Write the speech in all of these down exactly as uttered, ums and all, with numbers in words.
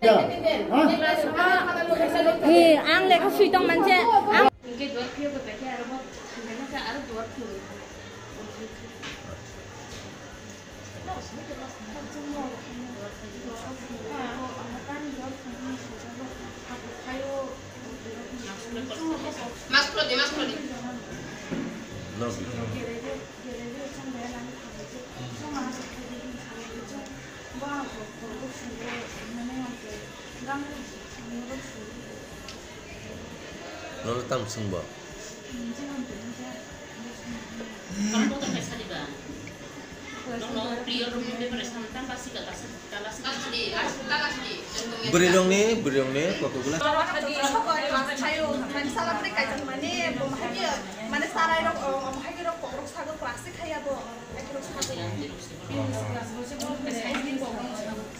He, ang lekha sui tong manse. Ang Nono tamo swngbo? Bwrwi rokni, bwrwi rokni kotokgola. Mane sarai rok, o, omo hai rok kokrok sago class se khaya bo. Hai rok sago.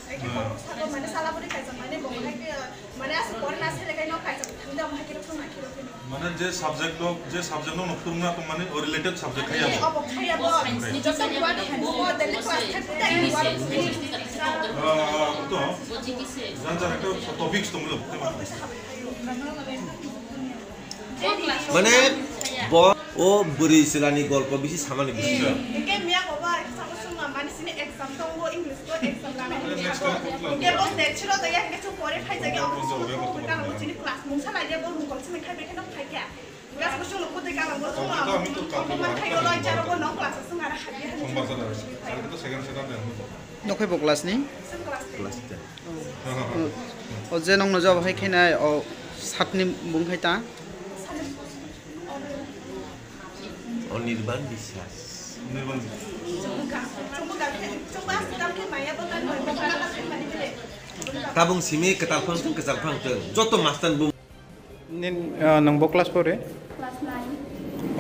Hai khe kokrok sago, mane sala bwrwi kaisa mane bo hai khe, mane aswk pore na sele kai no kaisa thangda omo hai khe rok thangna khe rok. Mane je subject no, je subject no phwrwngna tong mani o related subject khaya bo. Obo khaya bo. Joto buwa no buwa daily class thirty time buwa no buwa. Ah, to. Jan jan ekta topics tong lo. Mane bo o bwrwi chwlani golpo bisi samani bisingo. Hingke miya bo ba sabo suma mani sini exam tongo, English bo exam lana hingke bo tel chiro da ya hingke chung pore phai jage obo suma tongo kana bo chini class mungsa lai ya bo mukol sini khai bekhe no khai kya. Gas bo chung no kutui kana bo suma. Obo man khai yo lai jaro bo no class sung ara khai ya. Second Saturday. Nokhai bo class ni? Class ten. O je nokno jabo hai khainai o sakni bung khai ta. Anirban Biswas. Tabung simi kwtal phang thung kwchal phang thung joto master bung. Nin, ah, nwng bo class four e? Class nine.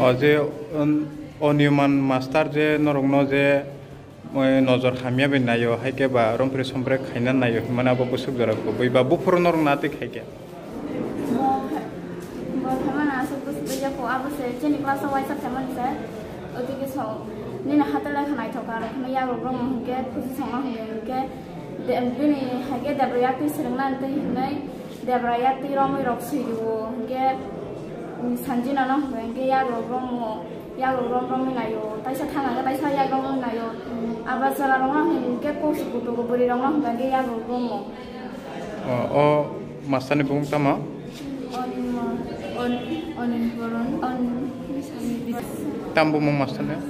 O je, on-, Oniman master je norokno je, oi, nojor hamya bai naio, hai khe ba rompre sompre khaina naio hinmani abo bwswk jora kubui ba buphuru norokno atwi khai khe. Bo kha-, bo khaimani aswk bwswk ya kho, abo se chini class o waisa khaimani se, otwi khe so, nini hatai lai kha naithok kha, rok hinwi yagrok rok hinkhe khusi songma hinkhe, de-, bini hai khe Debra yaktwi swrwngna twi hinwi, Debra yaktwi romwi rok swi rwo, hinkhe, mm, Sanjina no hwnwi hinkhe yagrok romwi, yagrok rom romwi naio, taisa thana khe taisa yak romwi naio, Abacha rok no hwnwi hinkhe kosuk kutuk bwrwi rok no hwnwi hinkhe yagrok romo. O, o master ni bumung tamo? Onima, on-, Onima Boron, on-, Tam bumung master ni? On-,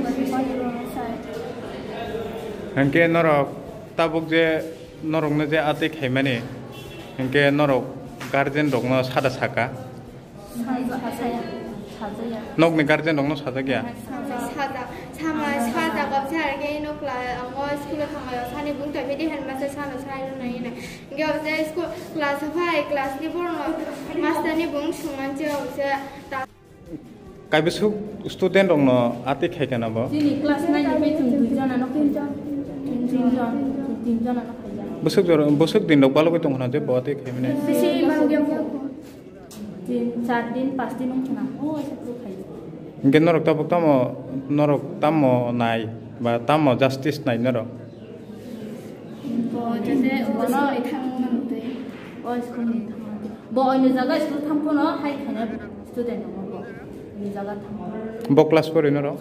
Onima Boron sir. Hinkhe norok tabuk je norokno je atwi khaimani, hinkhe norok guardian rokno sada saka? Saja-, saya, sajaya. Nokni guardian rokno sajak ya? Saja, saja, sama, saja, gabsa, arke, ino kla-, amo, school o thangma, sani bung tami di, headmaster, sano, sai, no, nai, nai. Hinkhe, o je, school, class o phai, class ni borok, master ni bung, sungman, che, o je, ta- Kaibwswk student rokno atwi khai kana bo? Chini class nine ni bai chwng dui jona no khaijak. Tin jon, tin jona no khaijak. Bwswk jora, bwswk din rok balogwi tong khna je bo atwi khaimani? Bisi balogwi tong kho. Tin, char din, pas din wng khna. O, ese puro khaijak. Hinkhe norok tabuk tamo, norok tamo nai ba tamo justice nai norok? Bo jese o school ni thang mantwi. O school ni thang mantwi. Bo oino jaga school thang phano hai khaina student tongo bo. Oino jaga thango. Bo class four ino rok?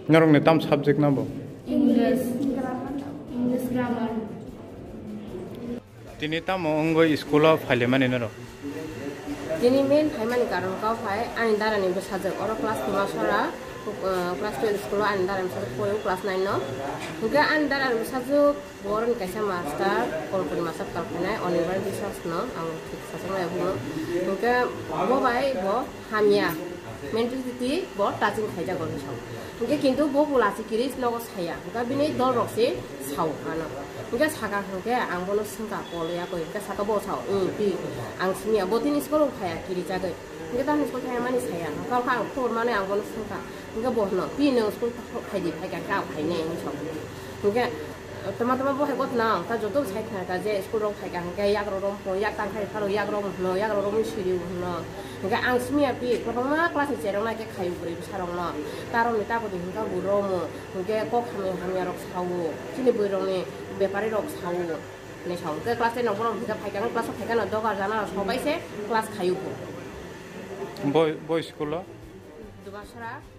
Norok ni tam subject na bo? English. English grammar. Tini tamo wngwi school o phailaimani norok? Tini main phaimani karon kok hai ani dara ni bwsajwk oro class lima sora, uh, class twelve school o ani dara ni bwsajwk poio class nine no. Hinkhe ani dara ni bwsajwk Boroni kaisa master, Kolkoni master tal khainai, Onima Biswas no ang thik sachang lai buno. Hinkhe bo bai bo hamya, mentality bo touching khaijak o hinwi sao. Hinkhe kintu bo bwla se kiri nogo saya, hinkhe bini dol rok se sao ano. Hinkhe saka hinkhe ang bono swngkha call ya koi, hinkhe saka bo sao, "Pi, ang simiya bo tini school o phaya kiri jagwi." Hinkhe tamni school thangmani saya, hinkhe ang khobor mani ang bono swngkha. Hinkhe bo hwno, "Pi nwng school phaidi, phaikha khe ang phainai," hinwi sao. Hinkhe Tama tama bo hai gotna ta joto sai khna ta je school rok phai ka hwnkhe yak rok rom phano yak tang khai phano yak rok phano yak rok rom siri phano hwnkhe ang simi ya pi kwbangma class ni cherok na khe khayu bwrwi bwsa rok no ta rok ni ta bwdwi hwnkhe bo romo hwnkhe kok hamya hamya rok sao chini bwrwi rok ni bepari rok sao ni sao hwnkhe class ten rok bono hwnkhe phai ka class o phai ka no dogar jana rok sobai se class khayu bo. Boy boy school o? Dumasra.